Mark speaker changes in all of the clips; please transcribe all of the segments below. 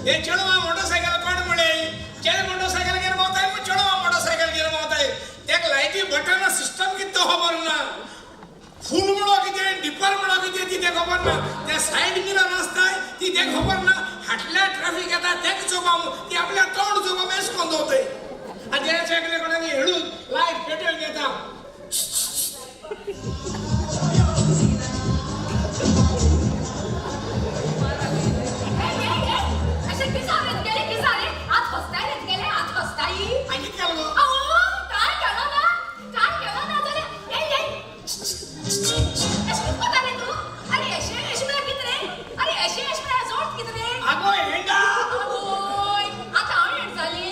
Speaker 1: हे चेडवा मोटरसायकल कोण म्हळे चेडे मोटरसायकल घेवन भोंवताय मग चेडवा मोटरसायकल घेवन भोंवताय तेका लायटी बटन सिस्टम कितें तो खबर ना. फूल म्हणो कितें डिपर म्हणो कितें ती तें खबर ना. ते सायड मिरर आसताय ती तें खबर ना. हाटल्या ट्राफीक येता तेका चोवपा ती आपल्या तोंड चोवपा अशें करून दवरताय. आनी ते सगळे कोणाक हेडून लायट पेटोवन येता.
Speaker 2: अशें किसारे गेले किसारे आत हसताय रे गेले आत हसताय.
Speaker 1: आनी कितें केलें गो?
Speaker 2: अहो काय केलं ना काय केलं ना जाल्यार ए ए अशें कितें करता रे तूं? अरे अशें अशें म्हळ्यार कितें रे? अरे अशें अशें म्हळ्यार जोड कितें रे?
Speaker 1: आगो हेंडा.
Speaker 2: आवय आतां हांव एंड जाली.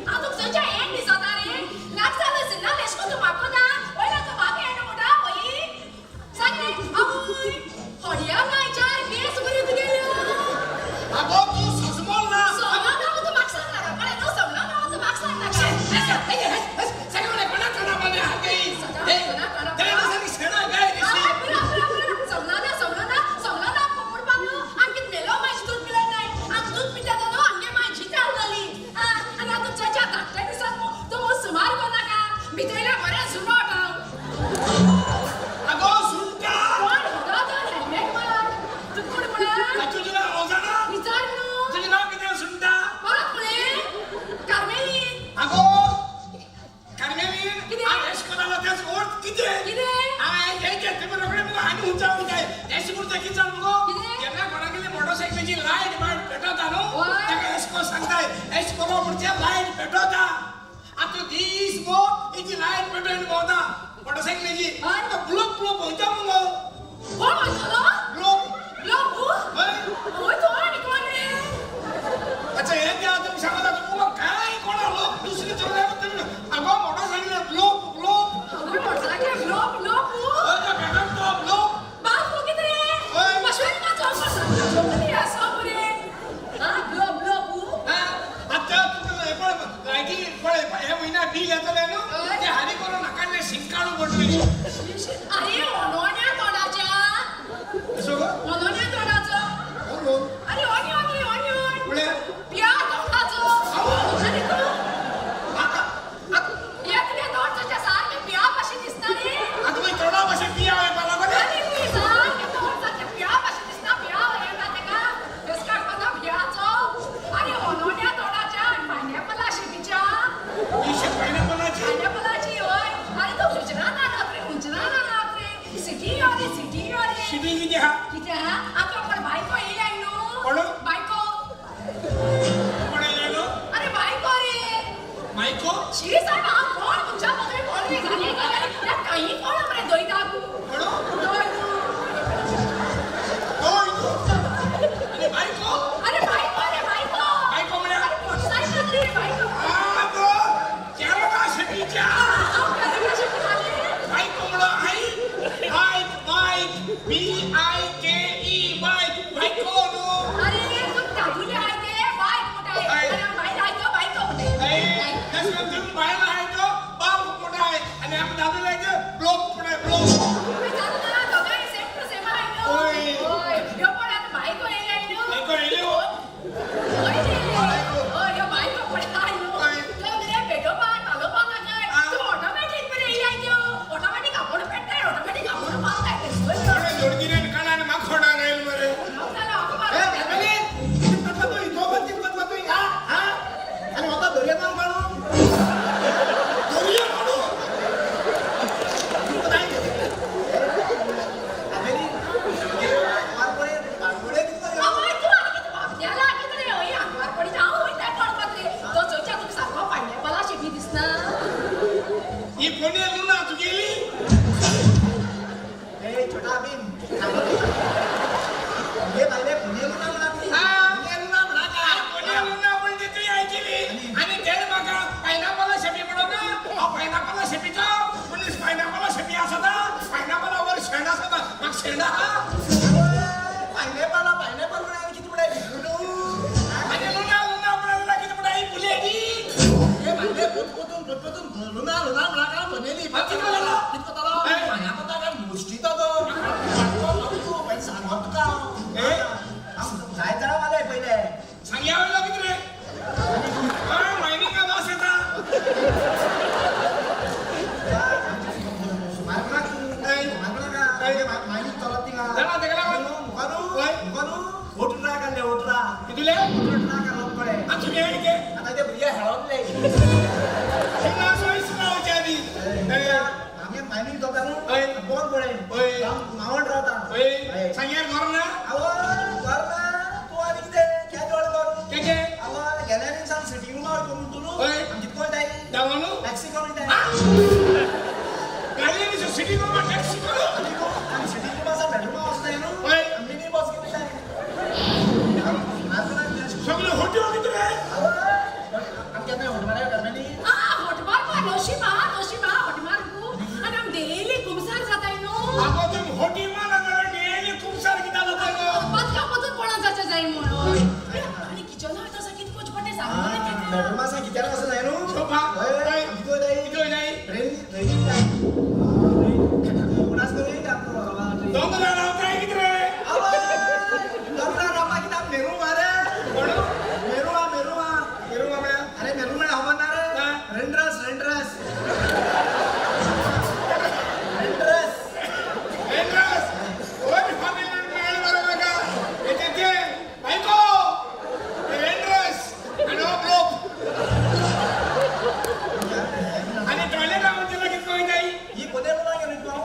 Speaker 2: हांव तुका चोयच्या एंड दिसता रे. नाक जालो सिन्ना लेश्को तूं म्हाका ना वयला तूं म्हाका एंड म्हणटा पळय सांग रे. आवय होडया मायच्या केस बऱ्यो तुगेल्यो.
Speaker 1: आगो तूं सजमोल ना.
Speaker 2: सोमना ना तूं म्हाका सांग नाका कळ्ळें न्हू? सोमना ना तूं म्हाका सांग नाका. सोमना ना सोमना ना सोमना ना म्हणपा न्हू आमगे मेलो मातशें दूद पिलें नाय. आतां दूद पिता न्हू आमगे मातशी चाल जाली. आनी आतां चोयच्या धाकट्या दिसान तूं म्हूण सुमार करनाका. भितरल्या बरें जुनोट हांव. कोण हुडो तो हेल्मेट मार. तूं कोण म्हळ्यार विचार न्हू परत पळय कार्मेलीन. कितें?
Speaker 1: मोटरसायकलीची लायट बायट पेटवता न्हू
Speaker 2: हय.
Speaker 1: ताका एशको सांगताय एश करो म्हणजे लायट पेटवता. आतां दीस गो हेची लायट पेटोवन भोंवता मोटरसायकलीची.
Speaker 2: हय.
Speaker 1: तो ग्लोब ग्लोब भोंवता मुगो.
Speaker 2: कोण वयतलो?
Speaker 1: ग्लोब.
Speaker 2: लोकू?
Speaker 1: हय.
Speaker 2: हय तो आनी कोण रे?
Speaker 1: अच्छा हे ते आतां तुमी सांगता तुमकां काय कोणा लोक दुसरी चलय तुमी अगो मोटरसायकल ग्लोब ग्लोब.
Speaker 2: हांवें मोटरसायकल लोक लोकू?
Speaker 1: हय तो पेटोवन तो ग्लोब.
Speaker 2: बापू कितें रे?
Speaker 1: हय.
Speaker 2: मातशें ना चोवपाक सांग. आसा मरे. आं लोक लोकू?
Speaker 1: आतां तुका हे पळय लायटी पळय हे म्हयन्या बील येतलें न्हू
Speaker 2: हय.
Speaker 1: ते हारी करून नाका शिंकाळू पडली.
Speaker 2: अरे ओनोन्या तोंडाच्या.
Speaker 1: असो गो?
Speaker 2: ओनोन्या तोंडाचो.
Speaker 1: हो.
Speaker 2: अरे ओन्योन रे ओन्योन.
Speaker 1: म्हळ्यार
Speaker 2: पिया तोंडाचो. अरे तूं हे तुगे तोंड तुज्या सारकें पिया भाशेन दिसता रे.
Speaker 1: आतां मागीर तोंडा भाशेन पिया येवपा लागले.
Speaker 2: आनी ती सारकें तोंड सारकें पिया भाशेन दिसता. पिया येता तेका फेस काडपाचो पियाचो. अरे ओनोन्या तोंडाच्या पायनॅपला शेपीच्या.
Speaker 1: ही पायनॅपलाची.
Speaker 2: पायनॅपलाची हय. अरे तूं गुजरात आना रे गुजरात आना रे. सिटी यो रे सिटी यो रे.
Speaker 1: सिटी कितें आहा?
Speaker 2: कितें आहा? आतां कोण बायको येयल्या न्हू?
Speaker 1: कोण?
Speaker 2: बायको.
Speaker 1: कोण येयलें न्हू?
Speaker 2: अरे बायको रे.
Speaker 1: मायको?
Speaker 2: शी साहेब हांव कोण तुमच्या मदीं कोण रे घाले घाले त्या काही कोण मरे दोयताकू.
Speaker 1: कोण?
Speaker 2: दोय.
Speaker 1: दोय. आनी बायको?
Speaker 2: अरे बायको रे बायको.
Speaker 1: बायको म्हळ्यार?
Speaker 2: अरे मोटरसायकल रे बायको.
Speaker 1: आगो केरळा शेपीच्या.
Speaker 2: हांव केरळा शेपी घाले.
Speaker 1: बायको म्हणो आई bike bike B I K E bike बायको न्हू.
Speaker 2: अरे तूं दादुले आहाय ते बायक म्हणटाय.
Speaker 1: हय.
Speaker 2: आनी हांव बायल आहाय तो बायको म्हणटाय.
Speaker 1: तुमी बायल आहाय तो बाप म्हणटाय आनी आमी दादले आहाय ते ब्लोक म्हणटाय ब्लोक.
Speaker 2: तुमी जाणा दोगांय सेम टू सेम आहाय न्हू.
Speaker 1: हय.
Speaker 2: हय ह्यो पळय आतां बायको येयल्या न्हू.
Speaker 1: बायको येयल्यो?
Speaker 2: हय रे. हय ह्यो बायको पळय आहाय न्हू.
Speaker 1: हय.
Speaker 2: त्यो मरे पेटोवपाक पालोवपाक नाकाय.
Speaker 1: आं.
Speaker 2: त्यो ऑटोमॅटीक मरे येयल्या त्यो. ऑटोमॅटीक आपूण पेट्टाय ऑटोमॅटीक आपूण पावताय.
Speaker 1: कोणें जोडगिऱ्यान कानान माखोडान आयल मरे.
Speaker 3: ए, फॅमिली, कितें करता तूं? इतलो कितें करता तूं हिंगा? हा? आनी म्हाका दर्या काडून
Speaker 1: दर्या काडून?
Speaker 3: तुका नाही फॅमिली, बांबोळे कितें करता?
Speaker 2: आवय तूं आनी कितें बाबग्याला कितें रे? हय आंकवार पडीत हांव वयताय पळोवपाक रे. तो चोयच्या तुका सारको पायनॅपला शेपी दिसना.
Speaker 1: ही कोणी लुना तुगेली?
Speaker 3: ए, छोटा भीम, हे भायले पुणे लुना म्हणा ती.
Speaker 1: हा.
Speaker 3: पुणे लुना म्हणा का?
Speaker 1: कोणी लुना म्हणजे तुवें आयकली आनी तेणें म्हाका पायनॅपला शेपी म्हणून हांव पायनॅपला शेपीचो मनीस. पायनॅपला शेपी आसता पायनॅपला वर शेण आसता म्हाका शेण आहा.
Speaker 3: पायनॅपल पायनॅपल म्हणा कितें म्हणा बिटरूट?
Speaker 1: आनी लुना लुना म्हणून कितें म्हणटा ही बुलेटी?
Speaker 3: हे भायले पुतपुतून पुतपुतून लुना लुना म्हणा का बनेली.
Speaker 1: हा, कितें जालो?
Speaker 3: कितें जालो?
Speaker 1: ए.
Speaker 3: हांगा कोता काय मुश्टीतो तो. सांगो तुका.
Speaker 1: ए.
Speaker 3: जाय जाणां वाले पयले.
Speaker 1: सांगया. तुले
Speaker 3: ट्रक आलो पळे.
Speaker 1: आनी तुगे कितें?
Speaker 3: आतां ते भुरगे खेळोंतले.
Speaker 1: ना सोयीस रावचे आदी.
Speaker 3: आमी मायनींग जाता न्हू.
Speaker 1: हय.
Speaker 3: बोन पळे.
Speaker 1: हय.
Speaker 3: मावण रावता.
Speaker 1: हय, सांगयार घर ना.
Speaker 3: आवय घर ना. तूं आनी कितें केदो वेळ घर?
Speaker 1: केचे?
Speaker 3: आवय गेल्या दिसान सिटी रुमार वयता म्हूण तूं न्हू.
Speaker 1: हय.
Speaker 3: आनी कितको जाय?
Speaker 1: दावनो.
Speaker 3: टॅक्सी करून जाय.
Speaker 1: गाडयेन सिटी रुमार टॅक्सी करून.
Speaker 3: आनी सिटी रुमा सावन बेडरुमा वचूं जाय न्हू.
Speaker 1: हय.
Speaker 3: मिनी बस घेवन जाय.
Speaker 1: सगळे होट्यो कितें रे?
Speaker 3: आवय आमी केन्ना होट मारया कार्मेली?
Speaker 2: आ होटमार पा नशीब आ नशीब आ होटमार तूं आनी आम डेली कुमसार जाताय न्हू.
Speaker 1: आगो तुमी होटी मारला जाल्यार डेली कुमसार कित्याक जाता गो?
Speaker 2: पदका पदून पडोन जाचें जाय म्हणून. आनी किचना वयता तसो कितें करचें पडटा सांगूं रे तेका.
Speaker 3: बेडरुमा सावन कित्याक वचूं जाय न्हू.
Speaker 1: सोफा.
Speaker 3: हय.
Speaker 1: हय.
Speaker 3: कितको जाय?
Speaker 1: कितको जाय?
Speaker 3: ट्रेन ट्रेनीन जाय. उणास करून येता आमकां बाबा.
Speaker 1: दोंगरार रावताय कितें रे?
Speaker 3: आवय दोंगरार रावपा कित्याक मेरू मरे.
Speaker 1: कोण?
Speaker 3: मेरू आ मेरू आ.
Speaker 1: मेरू बाबा.
Speaker 3: अरे मेरू म्हळ्यार खबर ना रे?
Speaker 1: ना.
Speaker 3: रेंड्रस रेंड्रस रेंड्रस.
Speaker 1: रेंड्रस. ओय फॅमिली मेळ बरो म्हाका. येते ते बायको रेंड्रस आनी हो ब्लोक. आनी टॉयलेटा म्हणजे कितें वयताय?
Speaker 3: ही कोदेल ना गेली तूं?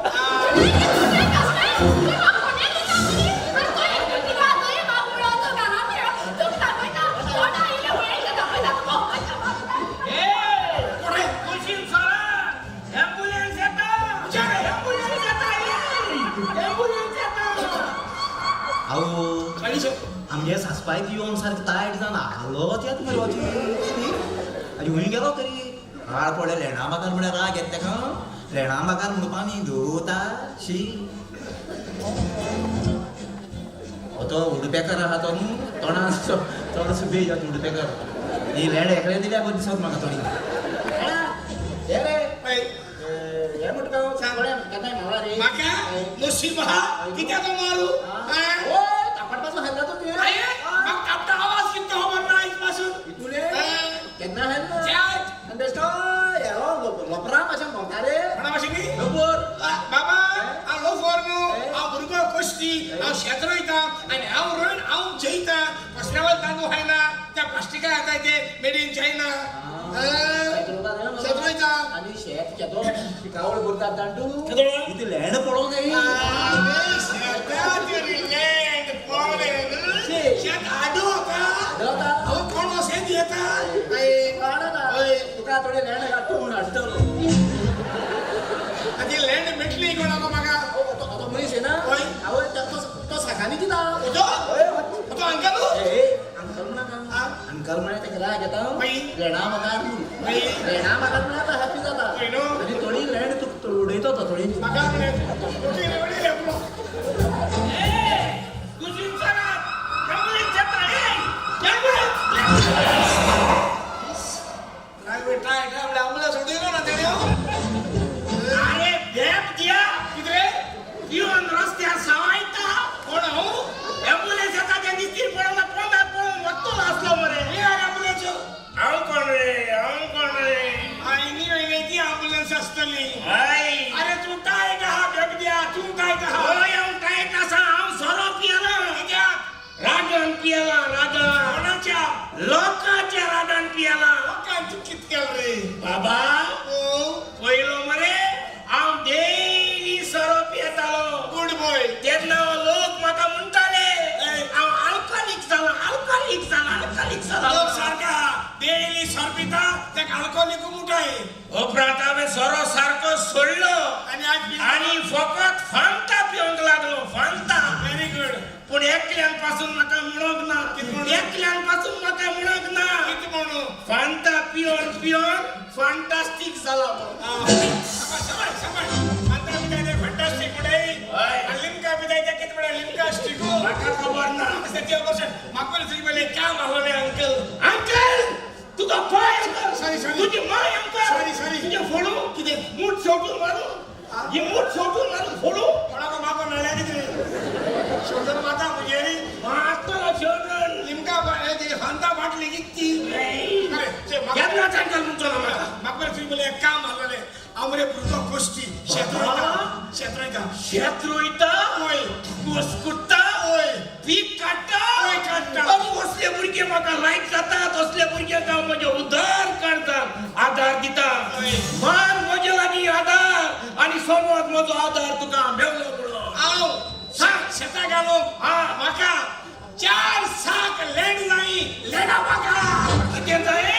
Speaker 1: कोणे?
Speaker 4: ॲम्ब्युलन्स येता. ॲम्ब्युलन्स येता. ॲम्ब्युलन्स येता.
Speaker 5: अहो
Speaker 1: काडीशे.
Speaker 5: आमगे सासपायक येवन सारकें तायट जावन हालोत येता मरे वचून. आनी खंय गेलो तरी हाड पडले लेणा बागार म्हळ्यार राग येता तेका. लेणा बागार म्हणपा न्ही धुवता शी. हो तो उडपेकर आहा तो न्हू तोंडा चडसो बेज आहा उडपेकर. ही लेण एकलें दिल्या बरें दिसत म्हाका थोडी.
Speaker 3: हे रे.
Speaker 1: हय.
Speaker 3: हे म्हणटा
Speaker 1: सांग.
Speaker 3: केन्नाय म्हावा रे.
Speaker 1: म्हाका नशीब आहा कित्याक मारू?
Speaker 3: ओय तापट पासून हाडला तो तुवें?
Speaker 1: आये म्हाका तापटा आवाज कितें खबर ना आयज पासून.
Speaker 3: तुले केन्ना हाडलो?
Speaker 1: चार्ज.
Speaker 3: आनी बेश्टो हेरो लोपरा मातशें भोंवता रे.
Speaker 1: कोणा भाशेन न्ही?
Speaker 3: लोपर.
Speaker 1: बाबा हांव लोफर न्हू. हांव भुरगो कश्टी. हांव शेत रोयता आनी हांव रोयन हांव जेयता. कसल्यावर तांदूळ खायना. त्या प्लास्टिका खाता ते मेड इन चायना. शेत रोयता.
Speaker 3: आनी शेत केदो पिकावळ करतात जाण तूं?
Speaker 1: केदो?
Speaker 5: इतलें लेण पळोवंक जाय.
Speaker 1: शेताचेर लँड पळोवलें न्हू. शेत आडो वता.
Speaker 3: आडो वता.
Speaker 1: हांव कोण वसें येता.
Speaker 3: हय. तुका थोडें लेंड घालता म्हूण हाडटलो.
Speaker 1: आनी लँड मेटली कोणाक म्हाका?
Speaker 3: तो मनीस येना.
Speaker 1: हय.
Speaker 3: आवय तो साकांनी दिता.
Speaker 1: तो?
Speaker 3: हय.
Speaker 1: तो अंकल?
Speaker 3: ए अंकल म्हणा. अंकल म्हळ्यार तेका राग येता.
Speaker 1: मागीर?
Speaker 3: लेणा मागार म्हूण.
Speaker 1: मागीर?
Speaker 3: लेणा मागार म्हळ्यार तो हॅपी जाता.
Speaker 1: हय न्हू?
Speaker 3: आनी थोडी लेंड तुका उडयतो तो थोडी.
Speaker 1: म्हाका उडी रे आपलो.
Speaker 4: कुशीन सरात ॲम्ब्युलन्स येता.
Speaker 1: ॲम्ब्युलन्स. राग टाय टाय आपल्या ॲम्ब्युलन्स उडयलो ना तेणे.
Speaker 4: अरे बेप दिया.
Speaker 1: कितें रे?
Speaker 4: पिवन रस्त्यार सावायता.
Speaker 1: कोण हांव?
Speaker 4: ॲम्ब्युलन्स येता ते दिसतील पळोवना पोंदा पळोवन वत्तलो आसलो मरे.
Speaker 1: हे ॲम्ब्युलन्स.
Speaker 4: हांव कोण रे? हांव कोण रे?
Speaker 1: आयनी वयल्याची ॲम्ब्युलन्स आसतली.
Speaker 4: हय.
Speaker 1: अरे तूं टायट आहा बेबद्या. तूं टायट आहा.
Speaker 4: हय हांव टायट आसा. हांव सोरो पियेला.
Speaker 1: कित्याक?
Speaker 4: रागान पियेला. रागान.
Speaker 1: कोणाच्या?
Speaker 4: लोकांच्या रागान पियेला.
Speaker 1: लोकांची कित केलं रे?
Speaker 4: बाबा
Speaker 1: ओ
Speaker 4: पयलो मरे हांव डेली सोरो पियेतालो.
Speaker 1: Good boy.
Speaker 4: तेन्ना लोक म्हाका म्हणटाले हांव आल्कोहोलीक जाला, आल्कोहोलीक जाला, आल्कोहोलीक जाला.
Speaker 1: लोक सारका डेली सोर पिता तेका आल्कोहोलीक मुटाय.
Speaker 4: उपरांत हांवें सोरो सारको सोडलो.
Speaker 1: आनी आज
Speaker 4: आनी फकत फांता पिवंक लागलो. फांता.
Speaker 1: Very good.
Speaker 4: पूण एकल्यान पासून म्हाका म्हणूंक ना. एकल्यान पासून म्हाका म्हणूंक ना.
Speaker 1: कितें म्हणू?
Speaker 4: फांता पिवन पिवन फांटास्टीक जाला तो.
Speaker 1: सांबाळ सांबाळ. फांता पिताय ते फंटास्टीक म्हणटाय.
Speaker 4: हय.
Speaker 1: आनी लिमका पिताय ते कितें म्हणटाय? लिमका स्टिको.
Speaker 4: म्हाका खबर ना.
Speaker 1: म्हाका पयलीं तुजे पयलीं काम आहलोलें अंकल.
Speaker 4: अंकल तुका पाय uncle.
Speaker 1: Sorry, sorry.
Speaker 4: तुजी my uncle.
Speaker 1: Sorry, sorry.
Speaker 4: तुजें फोडू.
Speaker 1: कितें?
Speaker 4: मूठ सोडून मारू. ही मूठ सोडून मारू फोडू.
Speaker 1: कोणाक मागो नाल्या कितें शोधन माता मुगेली.
Speaker 4: मारतलो सोडून.
Speaker 1: लिमका फांता बाटली कित ती.
Speaker 4: केन्ना अंकल म्हणचो ना म्हाका.
Speaker 1: म्हाका पयलीं तुजे पयलीं एक काम आहलोलें. हांव मरे भुरगो कश्टी. शेत रोयता. शेत रोयता.
Speaker 4: शेत रोयता.
Speaker 1: वय.
Speaker 4: कोस कुट्टा.
Speaker 1: वय.
Speaker 4: पीक काडटा.
Speaker 1: वय काडटा.
Speaker 4: आनी कसले भुरगे तुजें हांव म्हजें उद्धार करता, आदार दिता. मान म्हजे लागीं आदार आनी समज म्हजो आदार तुका मेवलो म्हणून.
Speaker 1: हांव शेतां घालूंक
Speaker 4: हा.
Speaker 1: म्हाका 4 साक लेंड जाय, लेंडा म्हाका.
Speaker 4: कितें जाय?